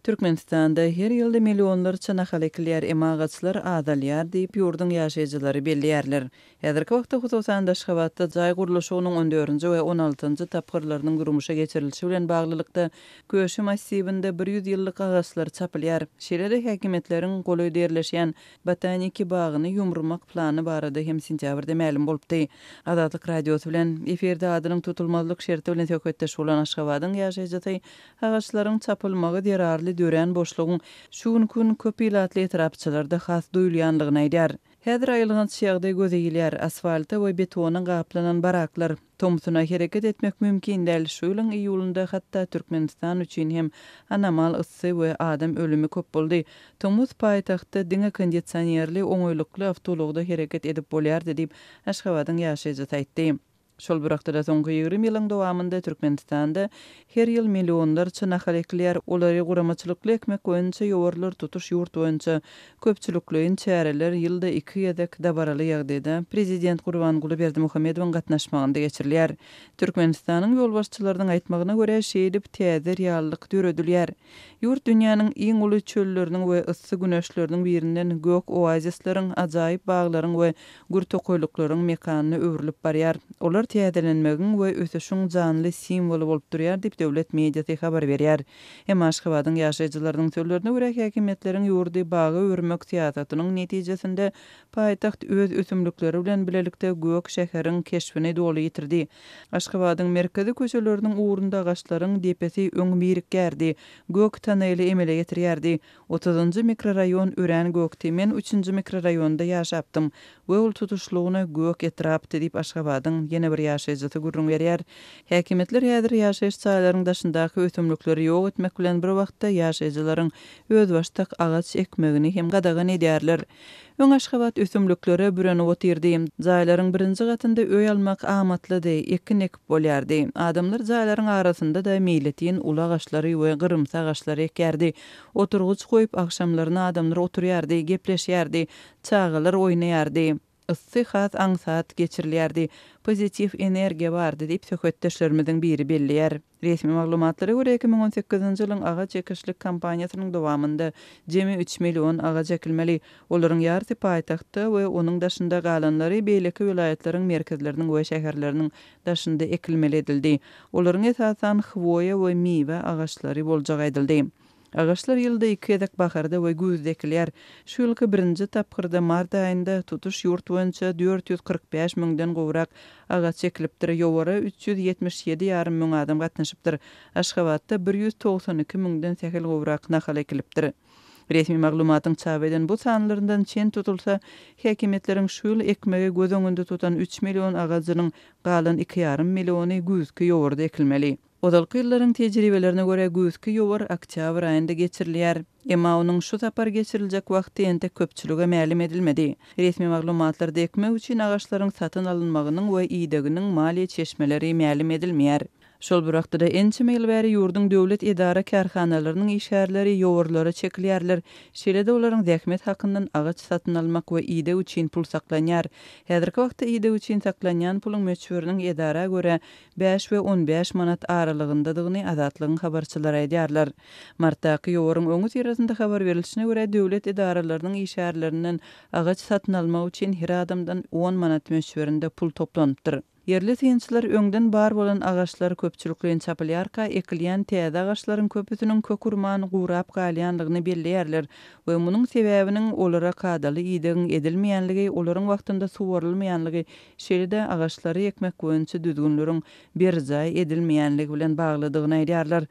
Türkmenistanda her ýylda millionlarça nahal ekilýär, emma agaçlar azalýar diýip, ýurduň ýaşaýjylary belleýärler. Häzirki wagtda, hususan-da, Aşgabatda jaý gurluşygynyň on dördünji we on altynjy tapgyrlarynyň durmuşa geçirilişi bilen baglylykda, Köşi massiwinde bir ýüz ýyllyk agaçlar çapylýar. Şeýle-de, häkimiýetleriň golaýda ýerleşýän Botaniki bagyny ýumurmak plany barada hem sentýabrda mälim bolupdy. Azatlyk Radiosy bilen efirde adynyň tutulmazlyk şerti bilen söhbetdeş bolan Aşgabadyň ýaşaýjysy agaçlaryň çapylmagy zerarly dörän boşlugyň şu günki gün köp ilatly etrapçalarda has duýulýanlygyny aýdýar. Häzir aýylganç ýagdaý göze ilýär, asfalta we betona gaplanan baraklar. Tomsuna hereket etmek mümkin däl, şu ýylyň iýulynda hatda Türkmenistan üçin hem anomal yssy we adam ölümi köp boldy. Tomus paýtagtda diňe kondisionerli, oňaýlykly awtoulagda hereket edip bolýardy diýip, Aşgabadyň ýaşaýjysy aýtdy. Şol bir wagtda-da, soňky 20 ýylyň dowamynda Türkmenistanda her ýyl millionlarça nahal ekilýär, olary guramaçylykly ekmek boýunça ýowarlar tutuş ýurt boýunça köpçülikleýin çäreler ýylda iki gezek dabaraly ýagdaýda prezident Gurbanguly Berdimuhamedowyň gatnaşmagynda geçirilýär. Türkmenistanyň ýolbaşçylarynyň aýtmagyna görä, şeýdip täze reallyk döredilýär. Ýurt dünýäniň iň uly çölleriniň we yssy güneşleriniň birinden gök oazisleriň, ajaýyp baglaryň we gür tokaýlyklaryň mekanyna öwrülip barýar. Olar täzelenmegiň we ösüşiň janly simwoly bolup durýar diýip, döwlet mediasy habar berýär. Emma Aşgabadyň ýaşaýjylarynyň sözlerine görä, häkimiýetleriň ýurdy baga öwürmek syýasatynyň netijesinde paýtagt öz ösümlikleri bilen bilelikde gök şäheriň keşbini doly ýitirdi. Aşgabadyň merkezi köçeleriniň ugrunda agaçlaryň depesi öň birikýärdi, gök toneli emele getirýärdi. Otuzynjy mikroraýon örän gökdi. Men üçünji mikroraýonda ýaşapdym we ol tutuşlygyna gök etrapdy diýip, Aşgabadyň ýene bir ýaşaýjysy gürrüň berýär. Häkimiýetler häzir ýaşaýyş jaýlaryň daşyndaky ösümlikleri ýok etmek bilen bir wagtda ýaşaýjylaryň özbaşdak agaç ekmegini hem gadagan edýärler. Öň Aşgabat ösümliklere bürenip otyrdy. Jaýlaryň birinji gatynda öý almak amatlydy, ekin ekip bolýardy. Adamlar jaýlaryň arasynda-da meýletin uly agaçlary we gyrymsy agaçlary ekýärdi. Oturgyç goýup, agşamlaryna adamlar oturýardy, gepleşýärdi, çagalar oýnaýardy. Yssy has aňsat geçirilýärdi, pozitiw energiýa bardy diýip, söhbetdeşlerimiziň biri belleýär. Resmi maglumatlara görä, 2018-nji ýylyň agaç ekişlik kampaniýasynyň dowamynda jemi üç million agaç ekilmeli. Olaryň ýarysy paýtagtda we onuň daşynda, galanlary beýleki welaýatlaryň merkezleriniň we şäherleriniň daşynda ekilmeli edildi. Olaryň esasan hwoýa we miwe agaçlary boljagy aýdyldy. Agaçlar ýylda iki gezek baharda we güýzde ekilýär. Şu ýylky birinji tapgyrda mart aýynda tutuş ýurt boýunça 445 müňden gowrak agaç ekilipdir, ýowara 377 ýarym müň adam gatnaşypdyr. Aşgabatda 192 müňden sähel gowrak nahal ekilipdir. Resmi maglumatyň çap eden bu sanlaryndan çen tutulsa, häkimiýetleriň şu ýyl ekmegi göz öňünde tutan üç million agajynyň galan iki ýarym milliony güýzki ýowarda ekilmeli. Ozalky ýyllaryň tejribelerine görä, güýzki ýowar oktýabr aýynda geçirilýär. Emma onuň şu sapar geçiriljek wagty entek köpçülige mälim edilmedi. Resmi maglumatlarda ekmek üçin agaçlaryň satyn alynmagynyň we ideginiň maliýe çeşmeleri mälim edilmeýär. Şol bir wagtda-da, ençeme ýyl bäri ýurduň döwlet edara-kärhanalarynyň işgärleri ýowarlara çekilýärler. Şeýle-de olaryň zähmet hakyndan agaç satyn almak we ideg üçin pul saklanýar. Häzirki wagtda ideg üçin saklanýan puluň möçberiniň edara görä bäş we on bäş manat aralygyndadygyny Azatlygyň habarçylary aýdýarlar. Martdaky ýowaryň öňüsyrasynda habar berilişine görä, döwlet edaralarynyň işgärlerinden agaç satyn almak üçin her adamdan on manat möçberinde pul toplanypdyr. Ýerli synçylar öňden bar bolan agaçlar köpçülikleýin çapylýarka, ekilýän täze agaçlaryň köpüsiniň kök urman gurap galýandygyny belleýärler we munuň sebäbiniň olara kadaly idegiň edilmeýänligi, olaryň wagtynda suwarylmaýanlygy, şeýle-de agaçlary ekmek boýunça düzgünleriň berjaý edilmeýänligi bilen baglydygyny aýdýarlar.